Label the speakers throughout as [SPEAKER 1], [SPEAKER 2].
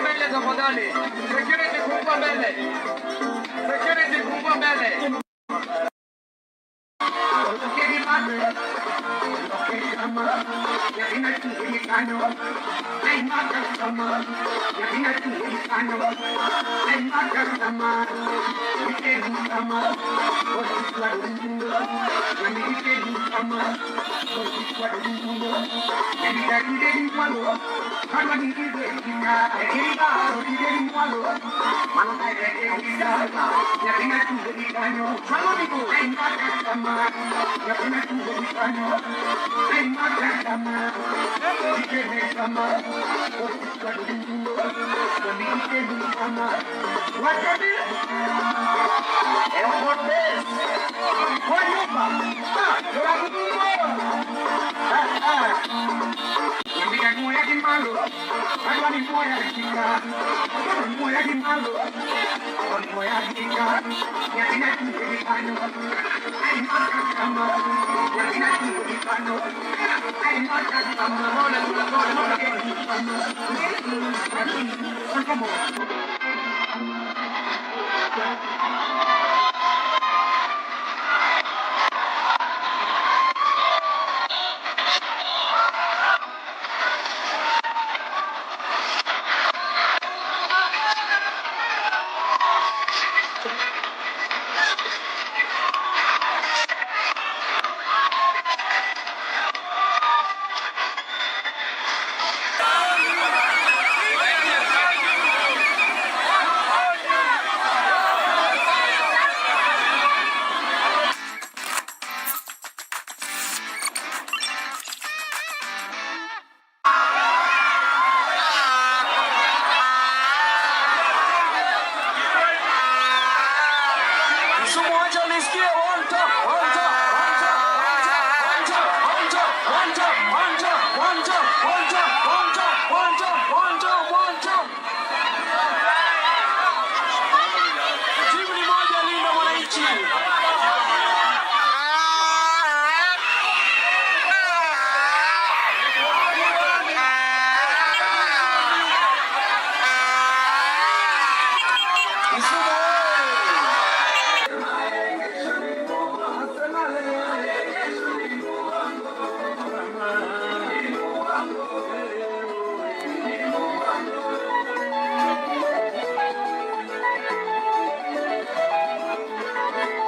[SPEAKER 1] Mbele tafadhali. Security kubwa mbele. Security kubwa mbele.
[SPEAKER 2] Kisumu, wacha nisikie one time, one time, one time, one time, one time, one time, one time, one time, one time, one time, one time, one time, one time. Timu ni moja, linda mwananchi. Kisumu oye!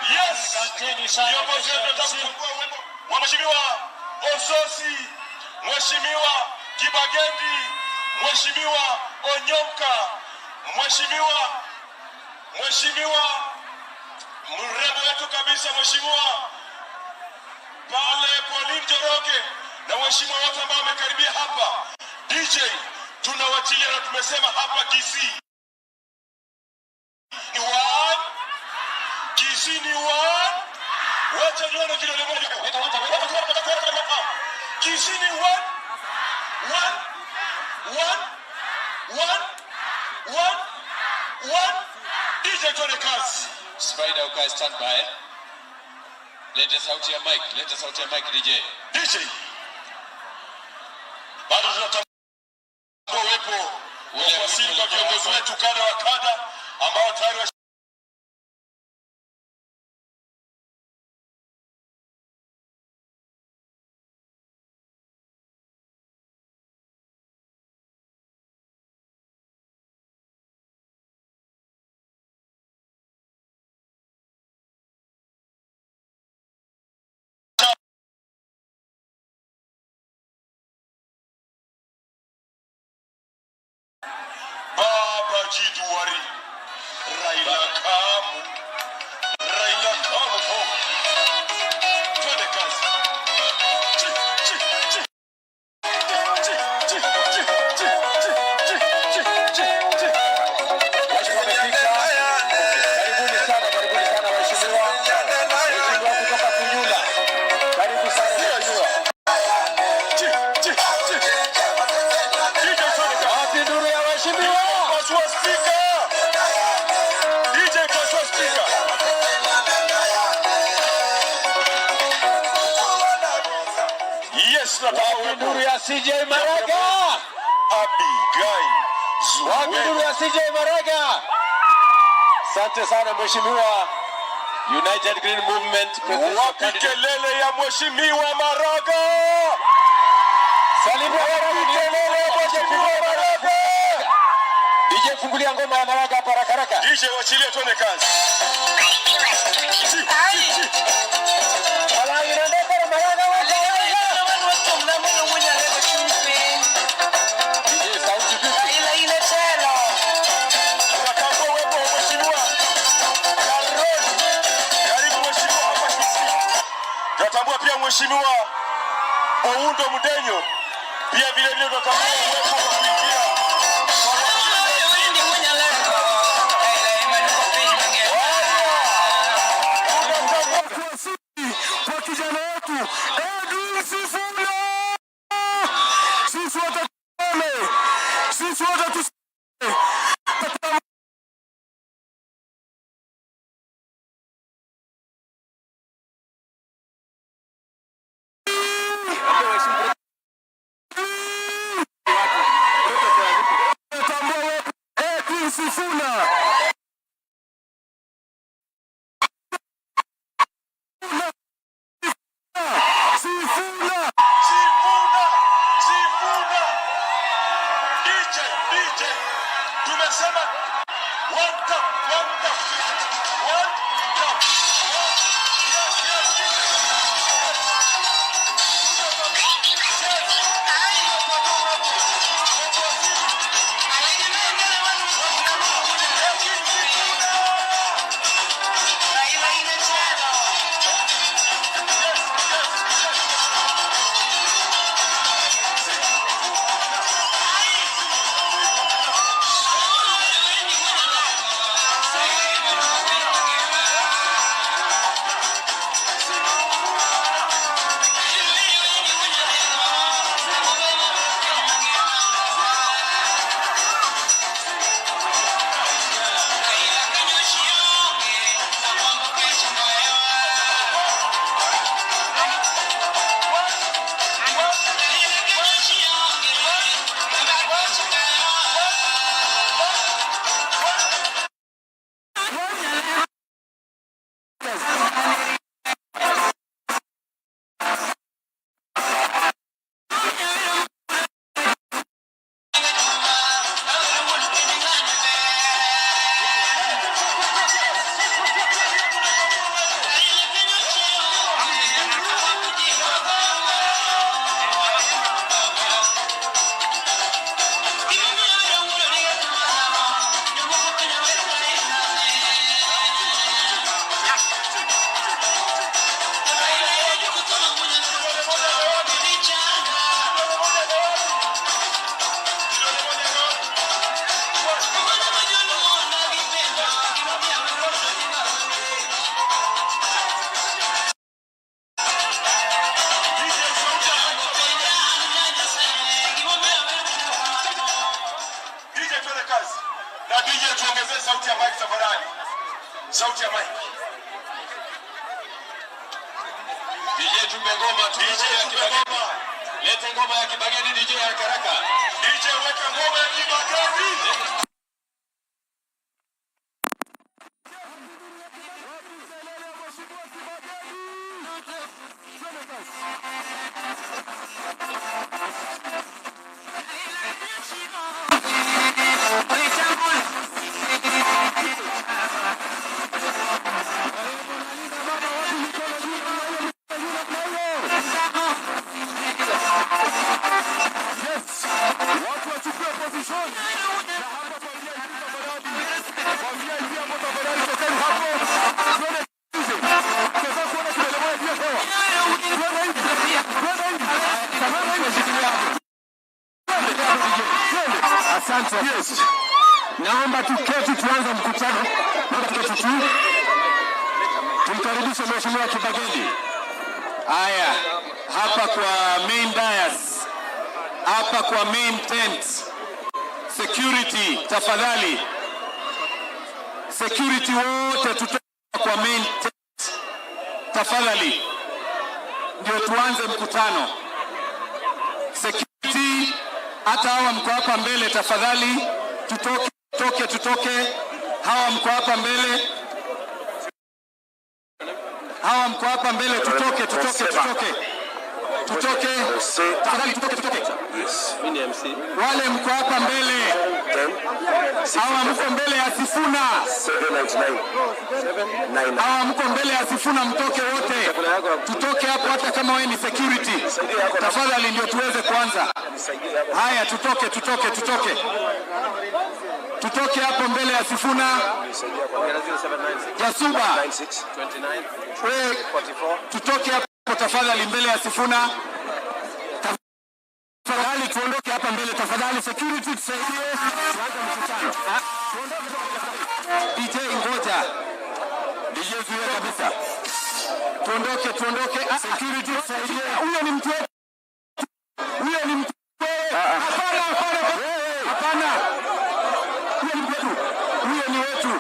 [SPEAKER 3] Yes.
[SPEAKER 4] Asanteni sana.
[SPEAKER 3] Viongozi wetu tunataka kutambua uwepo wa Mheshimiwa Ososi, Mheshimiwa Kibagendi, Mheshimiwa Onyonka, Mheshimiwa mrembo wetu kabisa, Mheshimiwa pale Pauline Njoroge na waheshimiwa wote ambao wamekaribia hapa. DJ, tunawachilia na tumesema hapa Kisii ni one, Kisii ni one. Wacha nione kidole moja. Kisii ni one, one, one, one, one, one. DJ, tuone kazi.
[SPEAKER 5] Spider ukae standby. Lete sauti ya mic, lete sauti ya mic, DJ.
[SPEAKER 3] DJ, bado tunatambua uwepo wa kuwasili kwa viongozi wetu kadha wa kadha ambao tayari Baba Jiduari, Raila Kamu, Raila Kamu, oh. Twende kazi. Chi, chi, chi. Chi, chi, chi, chi, chi, chi, chi, chi.
[SPEAKER 1] Waheshimiwa wamefika. Karibuni sana, karibuni sana waheshimiwa. Mheshimiwa kutoka Funyula. Karibu sana, mheshimiwa.
[SPEAKER 3] Chi, chi, chi. DJ, twende kazi.
[SPEAKER 1] Wapi nduru ya waheshimiwa?
[SPEAKER 3] Pasua speaker. DJ, pasua speaker. Yes, nataka
[SPEAKER 1] Wapi
[SPEAKER 3] uwepo.
[SPEAKER 1] nduru ya CJ Maraga?
[SPEAKER 3] Abigail
[SPEAKER 1] Wapi nduru
[SPEAKER 3] Zuwena.
[SPEAKER 1] ya CJ Maraga? Asante sana, mheshimiwa. United Green Movement presidential
[SPEAKER 3] Wapi
[SPEAKER 1] candidate.
[SPEAKER 3] kelele ya Mheshimiwa Maraga?
[SPEAKER 1] Salimia
[SPEAKER 3] Wapi
[SPEAKER 1] Maraga.
[SPEAKER 3] kelele ya Mheshimiwa Maraga?
[SPEAKER 1] DJ, fungulia ngoma ya Maraga hapa haraka haraka.
[SPEAKER 3] DJ, wachilie tuone kazi. Chi, chi, chi.
[SPEAKER 1] Wala inaendeka na Maraga weka weka. DJ, sauti vipi?
[SPEAKER 3] Tunatambua uwepo wa Mheshimiwa Karoli. Karibu mheshimiwa hapa Kisii. Tunatambua pia Mheshimiwa Oundo Mudenyo. Pia vile vile tunatambua uwepo wa kuingia kwa Tunatambua
[SPEAKER 2] Kwa kijana wetu Edwin Sifuna. Sisi wote tuone, sisi wote tu
[SPEAKER 3] Sauti ya mic.
[SPEAKER 5] DJ, tupe ngoma, tupe
[SPEAKER 3] DJ,
[SPEAKER 5] ngoma ya
[SPEAKER 3] tupe
[SPEAKER 5] Kibageni.
[SPEAKER 3] ngoma.
[SPEAKER 5] Lete ngoma ya Kibageni, DJ, haraka haraka.
[SPEAKER 3] DJ, weka ngoma ya Kibageni.
[SPEAKER 4] Watu wachukue position na hapa kwa VIP tafadhali, kwa VIP hapo tafadhali, tokeni hapo, tuende nje. Tunataka kuona kidole moja juu ya hewa. Tuende hivi, tuende hivi, tuende hivi, shikilia hapo. Twende hapo DJ, twende. Asante. Yes. Naomba tuketi tuanze mkutano. Naomba tuketi tu. Tumkaribishe Mheshimiwa Kibagendi. Haya, hapa kwa main dais, hapa kwa main tent. Security tafadhali, security wote tutoke kwa main tent tafadhali, ndio tuanze mkutano. Security, hata hawa mko hapa mbele tafadhali, tutoke, tutoke, tutoke. Hawa mko hapa mbele, hawa mko hapa mbele, tutoke, tutoke, tutoke, tutoke tafadhali, tutoke, tutoke. Wale mko hapa mbele, hawa mko mbele ya Sifuna, hawa mko mbele ya Sifuna, mtoke wote, tutoke hapo, hata kama wewe ni security tafadhali, ndio tuweze kuanza. Haya, tutoke, tutoke, tutoke, tutoke hapo mbele ya Sifuna. Jasuba, we tutoke hapo tafadhali, mbele ya Sifuna. Tafadhali tuondoke hapa mbele tafadhali, security tusaidie, tuanze mkutano. Ah, tuondoke tafadhali. DJ ngoja, DJ zuia kabisa, tuondoke, tuondoke. Ah, security tusaidie, huyo ni mtu wetu, huyo ni mtu. Hapana, hapana, hapana, huyo ni mtu wetu, huyo ni wetu,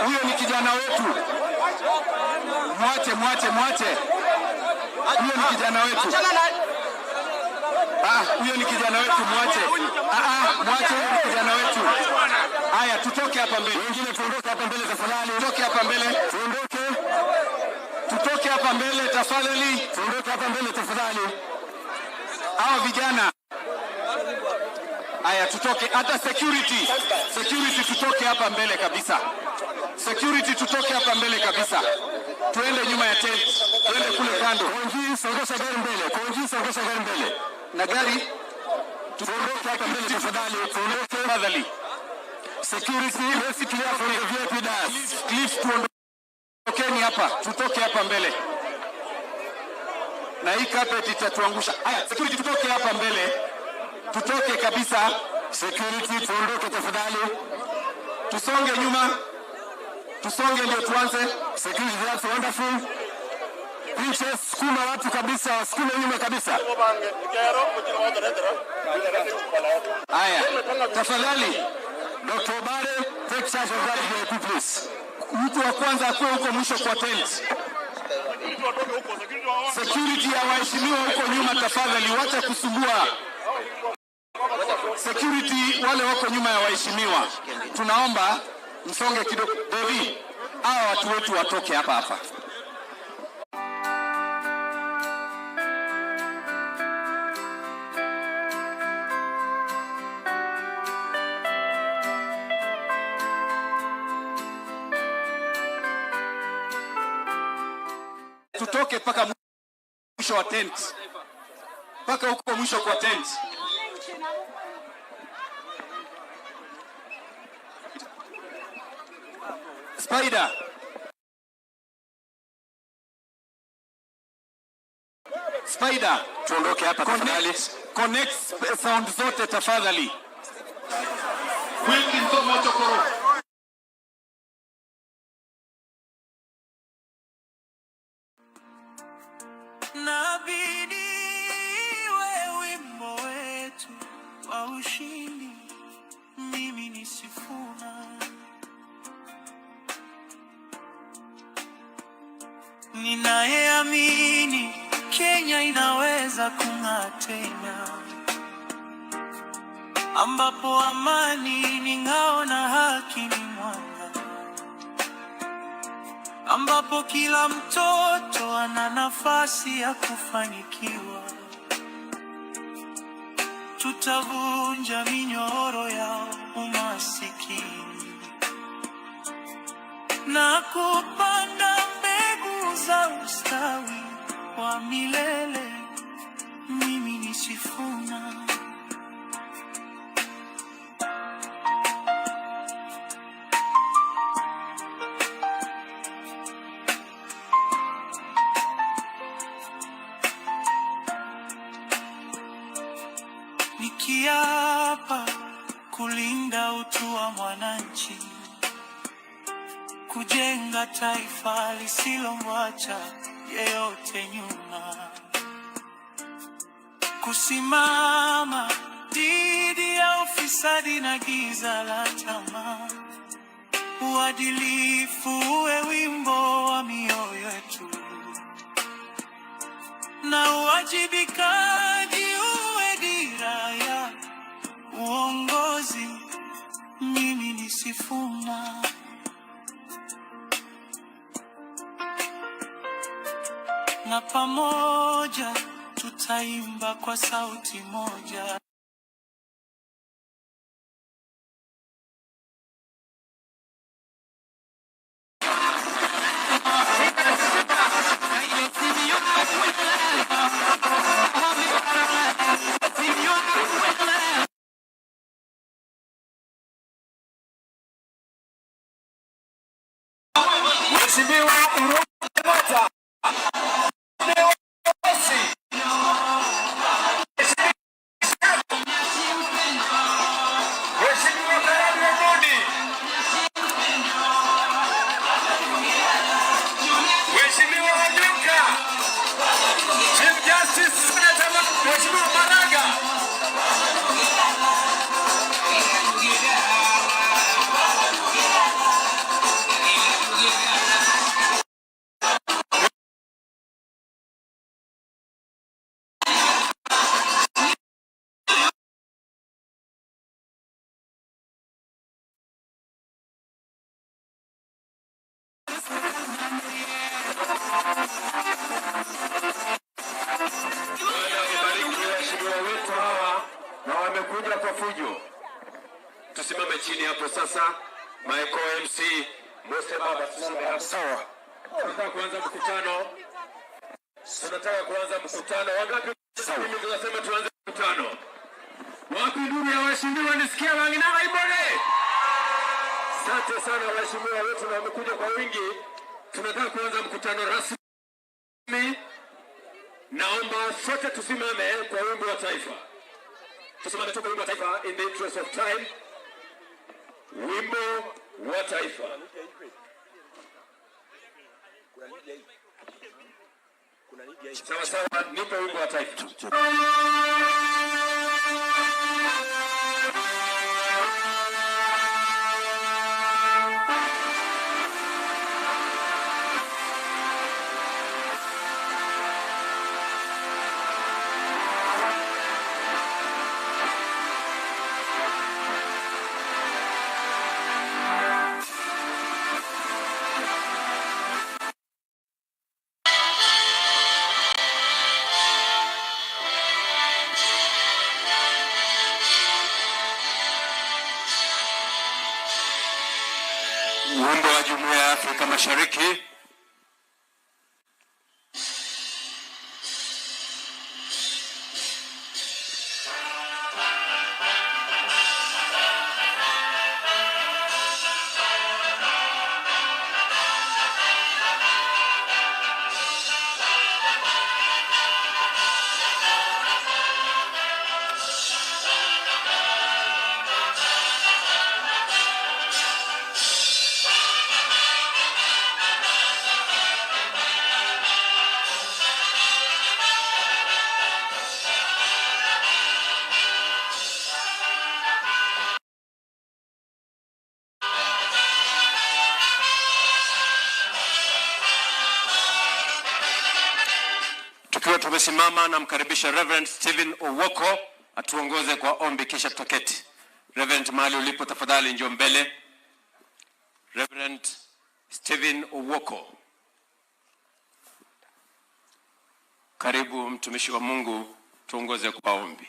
[SPEAKER 4] huyo ni kijana wetu. Mwache, mwache, mwache, huyo ni kijana wetu. Ah, huyo ni kijana wetu, mwache. Ah, ah, mwache, huyo ni kijana wetu. Haya, tutoke hapa mbele. Wengine tuondoke hapa mbele tafadhali. Tutoke hapa mbele. Tuondoke. Tutoke hapa mbele tafadhali. Tuondoke hapa mbele tafadhali. Hawa vijana. Haya, tutoke hata security. Security tutoke hapa mbele kabisa. Security tutoke hapa mbele kabisa. Tuende nyuma ya tent. Tuende kule kando. Konji, songesha gari mbele. Konji, songesha gari mbele. Na gari tuondoke hapa mbele tafadhali. Tuondoke tafadhali. Security, let's clear for the VIP dais. Cliff, tuondokeni hapa. Tutoke hapa mbele. Na hii carpet itatuangusha. Haya, security tutoke hapa mbele. Tutoke kabisa. Security tuondoke tafadhali. Tusonge nyuma. Tusonge ndio tuanze. Security, that's wonderful. Princess, sukuma watu kabisa, wasukume nyuma kabisa. Haya, tafadhali. Dr. Obare, take charge of that VIP please. Mtu wa kwanza akuwe huko mwisho kwa tent. Security ya waheshimiwa huko nyuma tafadhali, wacha kusumbua. Security wale wako nyuma ya waheshimiwa, tunaomba msonge kidogo. Devi, hawa watu wetu watoke hapa hapa. Tutoke mpaka mwisho wa tent, mpaka huko mwisho kwa tent. Spider. Spider,
[SPEAKER 1] Tuondoke hapa tafadhali.
[SPEAKER 4] Connect sound zote tafadhali.
[SPEAKER 2] Wilkinson Mochokoro.
[SPEAKER 6] Nabidi iwe wimbo wetu wa ushindi, mimi ni Sifuna. Ninayeamini Kenya inaweza kung'aa tena, ambapo amani ni ngao na haki ni mwanga, ambapo kila mtoto ana nafasi ya kufanikiwa. Tutavunja minyororo ya umasikini na kupanda mbegu za ustawi wa milele. Mimi ni Sifuna. Nikiapa kulinda utu wa mwananchi, kujenga taifa lisilomwacha yeyote nyuma, kusimama dhidi ya ufisadi na giza la tamaa. Uadilifu uwe wimbo wa mioyo yetu, na uwajibikaji uwe dira ya uongozi. Mimi ni Sifuna. Na pamoja tutaimba kwa sauti moja.
[SPEAKER 1] Mheshimiwa Uhuru Kenyatta. Mheshimiwa Karani Omondi. Mheshimiwa Onyonka. Chief Justice Senator Mheshimiwa Maraga. Bariki waheshimiwa wetu hawa na wamekuja kwa fujo. Tusimame chini hapo sasa. Michael MC Mose Baba, tusimame hapo. Sawa. Tunataka kuanza mkutano. Tunataka kuanza mkutano. Wangapi mimi tunasema tuanze mkutano? Wapi ndugu ya waheshimiwa nisikia wanginara ibone? Asante sana waheshimiwa wetu na wamekuja kwa wingi. Tunataka kuanza mkutano rasmi. Naomba sote tusimame kwa wimbo wa taifa. Tusimame tu kwa wimbo wa taifa in the interest of time. Wimbo wa taifa. Sawa sawa, nipe wimbo wa taifa. Wimbo wa Jumuiya ya Afrika Mashariki. Tukiwa tumesimama, namkaribisha Reverend Stephen Owoko atuongoze kwa ombi, kisha tutaketi. Reverend, mahali ulipo, tafadhali njoo mbele. Reverend Stephen Owoko, karibu mtumishi wa Mungu, tuongoze kwa ombi.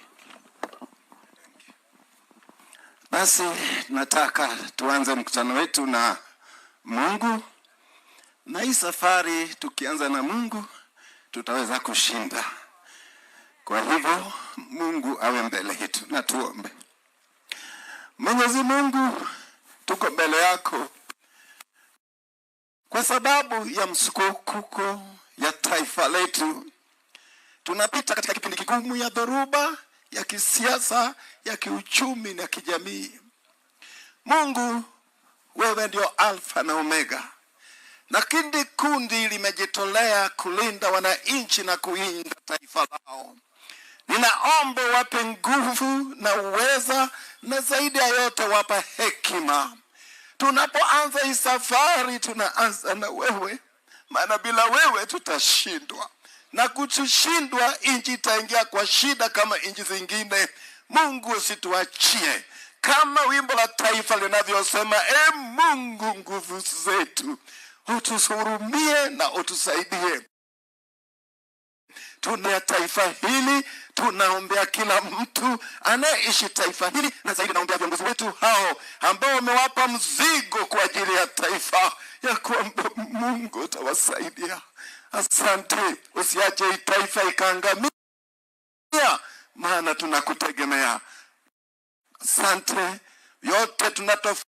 [SPEAKER 7] Basi nataka tuanze mkutano wetu na Mungu, na hii safari tukianza na Mungu tutaweza kushinda. Kwa hivyo Mungu awe mbele yetu, na tuombe. Mwenyezi Mungu, tuko mbele yako kwa sababu ya msukosuko ya taifa letu. Tunapita katika kipindi kigumu ya dhoruba ya kisiasa, ya kiuchumi na kijamii. Mungu, wewe ndio Alfa na Omega, na kindi kundi limejitolea kulinda wananchi na kulinda taifa lao. Ninaomba wape nguvu na uweza, na zaidi ya yote wapa hekima. Tunapoanza hii safari, tunaanza na wewe, maana bila wewe tutashindwa, na kutushindwa nchi itaingia kwa shida kama nchi zingine. Mungu usituachie, kama wimbo la taifa linavyosema, e Mungu nguvu zetu, utuhurumie na utusaidie. Tuna taifa hili, tunaombea kila mtu anayeishi taifa hili, na zaidi naombea viongozi wetu hao ambao wamewapa mzigo kwa ajili ya taifa, ya kwamba Mungu utawasaidia. Asante, usiache hii taifa ikaangamia, maana tunakutegemea. Asante, yote tunatofanya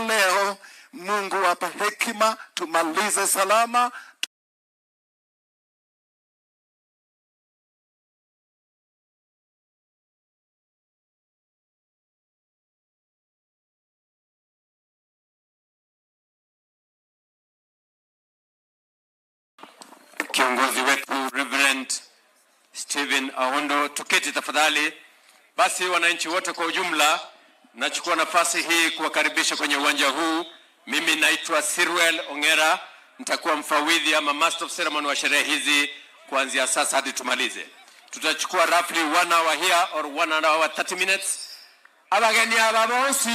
[SPEAKER 7] leo, Mungu wapa hekima, tumalize salama.
[SPEAKER 1] Kiongozi wetu Reverend Stephen Aondo, tuketi tafadhali. Basi wananchi wote kwa ujumla, nachukua nafasi hii kuwakaribisha kwenye uwanja huu. Mimi naitwa Sirwel Ongera, nitakuwa mfawidhi ama master of ceremony wa sherehe hizi kuanzia sasa hadi tumalize. Tutachukua roughly 1 hour here or 1 hour 30 minutes. Abageni aba bonsi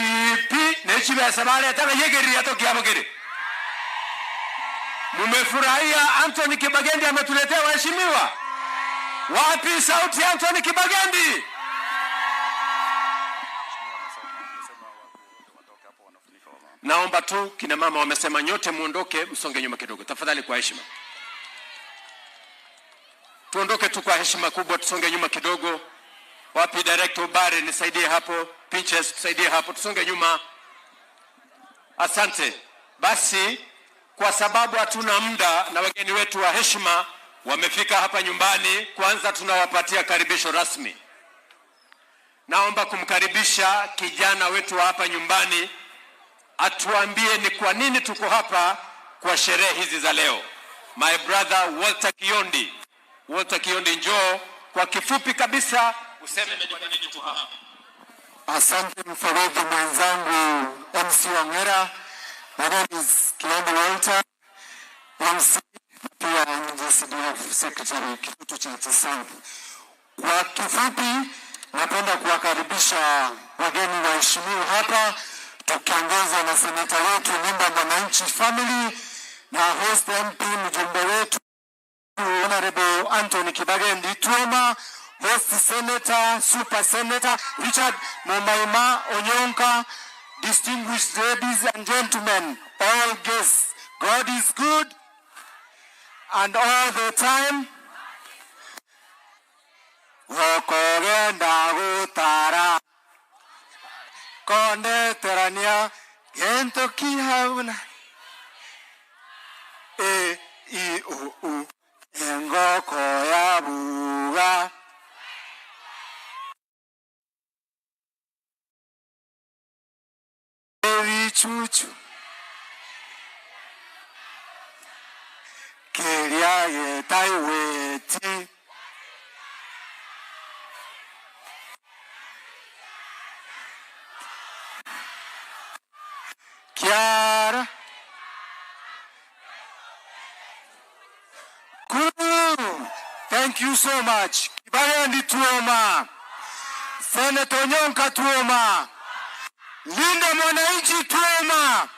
[SPEAKER 1] pi nechibesa baletaga yegeria tokiabogere. Mumefurahia Anthony Kibagendi ametuletea waheshimiwa? Wapi sauti ya Anthony Kibagendi? Naomba tu kina mama wamesema nyote muondoke, msonge nyuma kidogo tafadhali, kwa heshima. Tuondoke tu kwa heshima kubwa, tusonge nyuma kidogo. Wapi director Ubare, nisaidie hapo. Pinches, tusaidie hapo, tusonge nyuma. Asante. Basi kwa sababu hatuna muda na wageni wetu wa heshima wamefika hapa nyumbani, kwanza tunawapatia karibisho rasmi. Naomba kumkaribisha kijana wetu wa hapa nyumbani atuambie ni kwa nini tuko hapa kwa sherehe hizi za leo. My brother Walter Kiondi. Walter Kiondi, njoo kwa kifupi kabisa useme ni kwa nini tuko hapa.
[SPEAKER 8] Asante mfawidhi mwenzangu MC Wangera. My name is Kiondi Walter, MC pia NGCDF Secretary Kitutu Chache South. Kwa kifupi, napenda kuwakaribisha wageni waheshimiwa hapa tukiongozwa na seneta wetu Linda Mwananchi Family na host MP mjumbe wetu Honorable Anthony Kibagendi Tuoma, host Senator, Super Senator Richard Momaima Onyonka, distinguished ladies and gentlemen, all guests, God is good and all the time. Gokogenda gutara kondeterania gento kihauna e i o u engoko ya buga. Ebichuchu keria getaiweti. Kiara. Thank you so much. Kibagendi Tuoma. Senator Onyonka Tuoma. Linda Mwananchi Tuoma.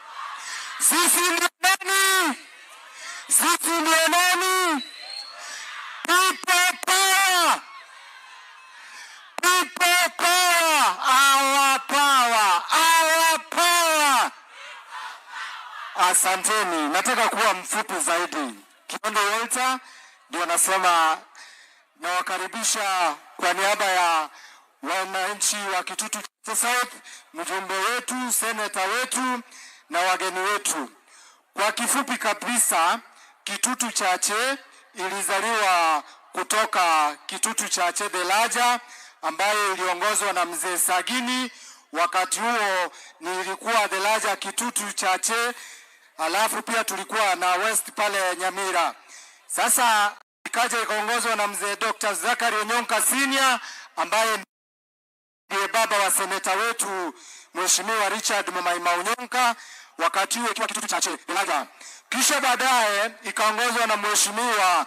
[SPEAKER 8] Sisi ndio nani? Sisi ndio nani? People power. People power. Our power. Our power. Asanteni, nataka kuwa mfupi zaidi. Kiondo Walter ndio nasema nawakaribisha kwa niaba ya wananchi wa Kitutu South, mjumbe wetu, seneta wetu na wageni wetu. Kwa kifupi kabisa, Kitutu Chache ilizaliwa kutoka Kitutu Chache Delaja ambayo iliongozwa na mzee Sagini. Wakati huo nilikuwa Delaja Kitutu Chache, alafu pia tulikuwa na West pale Nyamira. Sasa ikaja ikaongozwa na mzee Dr. Zachary Onyonka Senior ambaye ndiye baba wa seneta wetu Mheshimiwa Richard Momaima Onyonka, wakati huo ikiwa Kitutu Chache Delaja. Kisha baadaye ikaongozwa na Mheshimiwa